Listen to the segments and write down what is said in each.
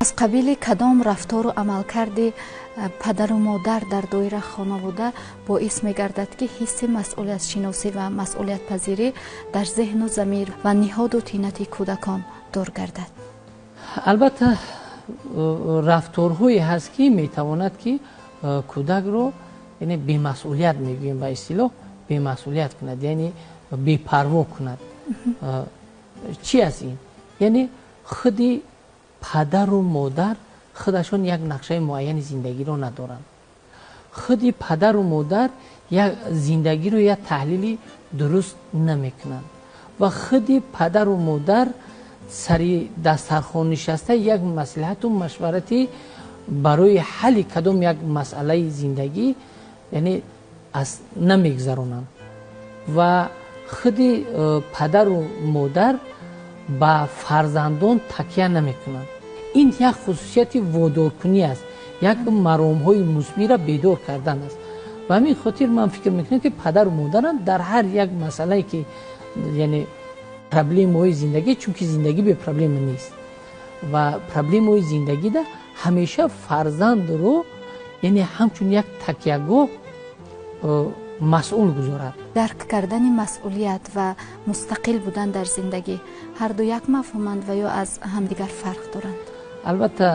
Аз қабили кадом рафтору амалкарди падару модар дар доираи хонавода боис мегардад, ки ҳисси масъулиятшиносӣ ва масъулиятпазирӣ дар зеҳну замир ва ниҳоду тинати кӯдакон дур гардад? Албатта, рафторҳое ҳаст, ки метавонад, ки кӯдакро, яъне бемасъулият мегӯем ба истилоҳ, бемасъулият кунад, яъне бепарво кунад. Чӣ аст ин? Яъне худи падару модар худашон як нақшаи муайяни зиндагиро надоранд, худи падару модар як зиндагиро як таҳлили дуруст намекунанд ва худи падару модар сари дастархон нишаста як маслиҳату машварати барои ҳалли кадом як масъалаи зиндагӣ, яъне аз намегузаронанд ва худи падару модар ба фарзандон такя намекунанд. Ин як хусусияти водоркунӣ аст, як маромҳои мусбиро бедор кардан аст. Ба ҳамин хотир ман фикр мекунам, ки падару модарам дар ҳар як масъалае, ки яъне проблемаҳои зиндагӣ, чунки зиндагӣ бепроблема нест, ва проблемаҳои зиндагида ҳамеша фарзандро, яъне ҳамчун як такягоҳ масъул гузорад. Дарк кардани масъулият ва мустақил будан дар зиндагӣ ҳарду як мафҳуманд ва ё аз ҳамдигар фарқ доранд? Албатта,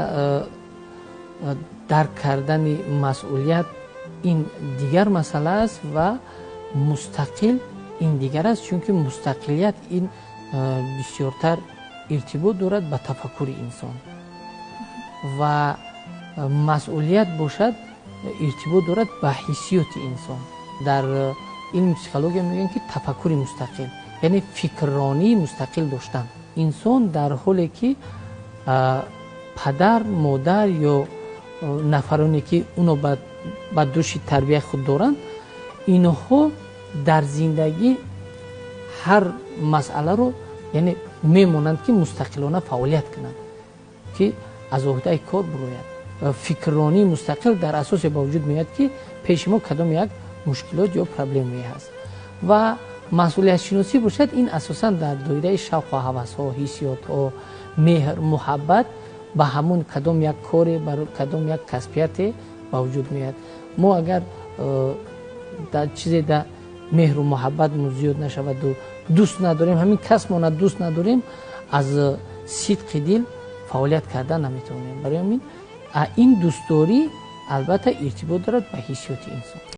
дарк кардани масъулият ин дигар масъала аст ва мустақил ин дигар аст, чунки мустақилият ин бисёртар иртибот дорад ба тафаккури инсон ва масъулият бошад, иртибот дорад ба ҳиссиёти инсон. Дар илми психология мегӯянд, ки тафаккури мустақил, яъне фикрронии мустақил доштан. Инсон дар ҳоле ки падар, модар ё нафароне, ки уно ба дӯши тарбияи худ доранд, инҳо дар зиндагӣ ҳар масъаларо, яъне мемонанд, ки мустақилона фаъолият кунанд, ки аз уҳдаи кор бирояд. Фикрронии мустақил дар асосе ба вуҷуд меояд, ки пеши мо кадом як мушкилот ё проблемае ҳаст. Ва масъулиятшиносӣ бошад, ин асосан дар доираи шавқу ҳавасҳо, ҳиссиётҳо, меҳр, муҳаббат ба ҳамун кадом як коре, ба кадом як касбияте ба вуҷуд меояд. Мо агар дар чизе да меҳру муҳаббатмон зиёд нашаваду дӯст надорем, ҳамин касбмона дӯст надорем, аз сидқи дил фаъолият кардан наметавонем. Барои ҳамин ин дӯстдорӣ албатта иртибот дорад ба ҳиссиёти инсон.